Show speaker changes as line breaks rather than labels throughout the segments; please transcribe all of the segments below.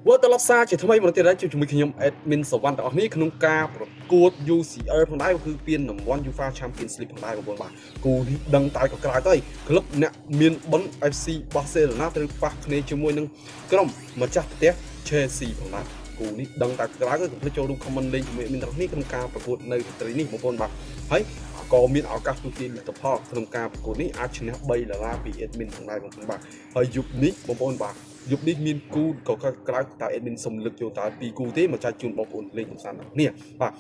វិលត្រឡប់សារជាថ្មីមកទៀតហើយជួបជាមួយខ្ញុំ Admin សវណ្ណទាំងអស់គ្នាក្នុងការប្រកួត UCL ផងដែរគឺពានរង្វាន់ UEFA Champions League ផងដែរបងប្អូនបាទគូនេះដឹងតែក៏ក្រៅទៅក្លឹបអ្នកមានបុណ្យ FC Barcelona ត្រូវប៉ះគ្នាជាមួយនឹងក្រុមម្ចាស់ផ្ទះ Chelsea ផងដែរគូនេះដឹងតែក្រៅទៅកុំភ្លេចចូលរួម comment លេងជាមួយ Admin ទាំងអស់គ្នាក្នុងការប្រកួតនៅត្រីនេះបងប្អូនបាទហើយក៏មានឱកាសទូទាលទ្ធផលក្នុងការប្រកួតនេះអាចឈ្នះ3ដុល្លារពី Admin ផងដែរបងប្អូនបាទហើយយប់នេះបងប្អូនបាទយប់នេះមានគូក៏ក្រៅតែ admin សុំលើកចូលតែពីរគូទេមកចែកជូនបងប្អូនលេងកម្សាន្តទាំងគ្នាបាទ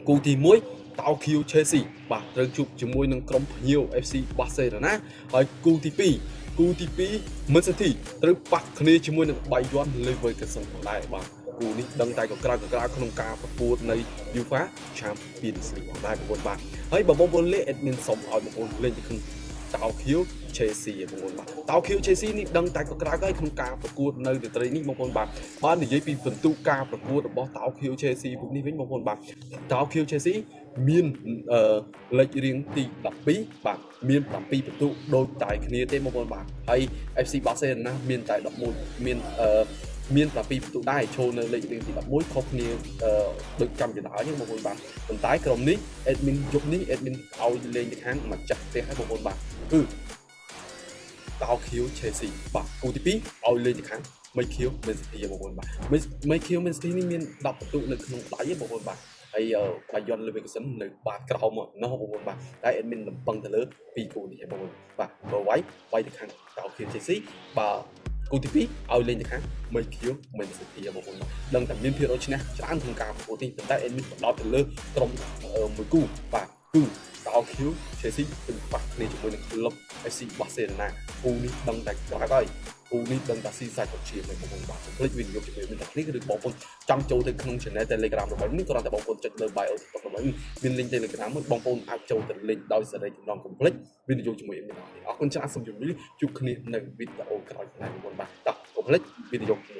គូទី1តោខៀវ Chelsea បាទត្រូវជួបជាមួយនឹងក្រុមភ្ញៀវ FC Barcelona ហើយគូទី2គូទី2 Man City ត្រូវប៉ះគ្នាជាមួយនឹងបាយ័ន Leverkusen ផងដែរបាទគូនេះដឹងតែក៏ក្រៅក៏ក្រៅក្នុងការប្រកួតនៃ UEFA Champions League ផងដែរបងប្អូនបាទហើយបើបងប្អូនលេង admin សុំឲ្យបងប្អូនលេងទៅក្នុងតោខៀវ Chelsea បងប្អូនបាទតោខៀវ Chelsea នេះដឹងតែក៏ក្រៅហើយក្នុងការប្រកួតនៅរាត្រីនេះបងប្អូនបាទបើនិយាយពីពិន្ទុការប្រកួតរបស់តោខៀវ Chelsea ពួកនេះវិញបងប្អូនបាទតោខៀវ Chelsea មានអឺលេខរៀងទី12បាទមាន7ពិន្ទុដូចតែគ្នាទេបងប្អូនបាទហើយ FC Barcelona មានតែ11មានអឺមាន7ពិន្ទុដែរចូលនៅលេខរៀងទី11ខុសគ្នាដូចចាំកណ្ដាលហ្នឹងបងប្អូនបាទប៉ុន្តែក្រុមនេះ admin យប់នេះ admin ឲ្យលេងទៅខាងម្ចាស់ផ្ទះហើយបងប្អូនបាទគឺតោខៀវ Chelsea បាទគូទី2ឲ្យលេងទៅខាងមីខៀវ Man City បងប្អូនបាទមីខៀវ Man City នេះមាន10ពិន្ទុនៅក្នុងដៃបងប្អូនបាទហើយបាយ័ន Leverkusen នៅបាតក្រោមមកណោះបងប្អូនបាទតែ admin លំពឹងទៅលើពីរគូនេះបងប្អូនបាទបើវាយវាយទៅខាងតោខៀវ Chelsea បើគូទី2ឲ្យលេងទៅខាងមីខៀវ Man City បងប្អូនបាទដឹងតែមានភាគរយឈ្នះច្រើនក្នុងការប្រកួតនេះប៉ុន្តែ admin ផ្ដោតទៅលើក្រុមមួយគូបាទគឺតោខៀវ Chelsea ទៅប៉ះគ្នាជាមួយនឹងក្លឹប FC Barcelona គូនេះដឹងតែក្រៅហើយគូនេះដឹងតែស៊ីសាច់ជាមិនបងប្អូនបាទកុំភ្លេចវិនិយោគជាមួយនឹងគ្នាឬបងប្អូនចង់ចូលទៅក្នុង channel Telegram របស់នេះគ្រាន់តែបងប្អូនចុចលើ bio TikTok របស់នេះមាន link Telegram មួយបងប្អូនអាចចូលទៅលេងដោយសេរីចំណងកុំភ្លេចវិនិយោគជាមួយនឹងអរគុណច្រើនសូមជម្រាបជួបគ្នានៅវីដេអូក្រោយៗបងប្អូនបាទតោះកុំភ្លេចវិនិយោគជាមួយ